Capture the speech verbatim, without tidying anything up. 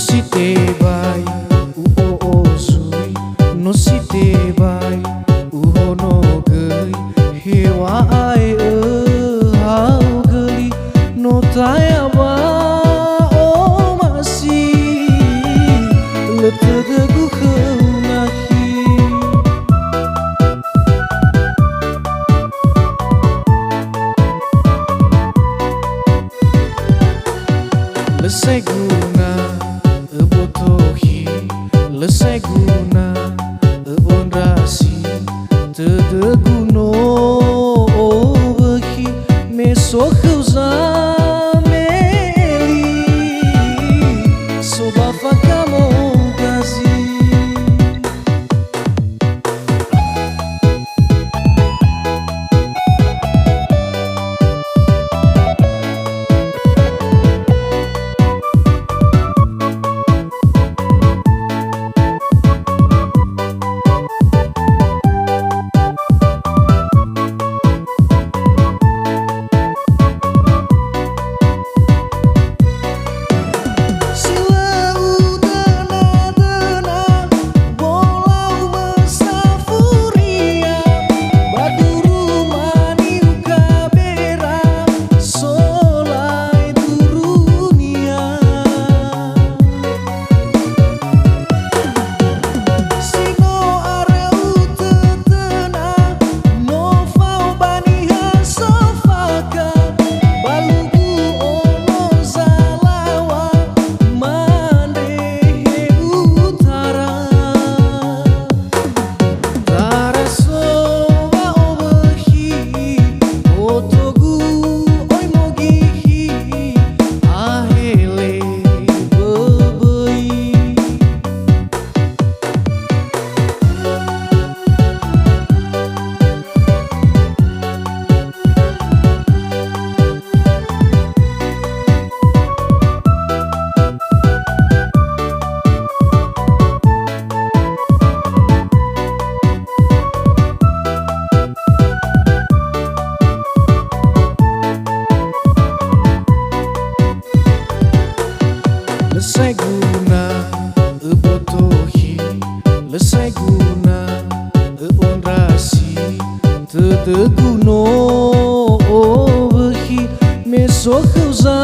Si tebai u'o'o zui, no si tebai uhonogöi, heŵa'ae öhaogöi, no taya ba omasi, lö tödögu khöu nakhi. Lö seguna öbotokhi, lö seguna öbondrasi, tödögu no owökhi, me so khöu zameli, so ba fakamogazi. Si lö udöna-döna, bolau mösa furia, ba duru maniu kabera, solai durunia. Si no ara'u tötöna, no fao ba niha sofaka, ba lugu ono zalaŵa, mane he utara. Tara so wa'owökhi, otogu oi mogikhi, ahele böböi. Lö seguna öbotokhi, lö seguna ö'ondrasi, tödögu no owökhi, me so khöu za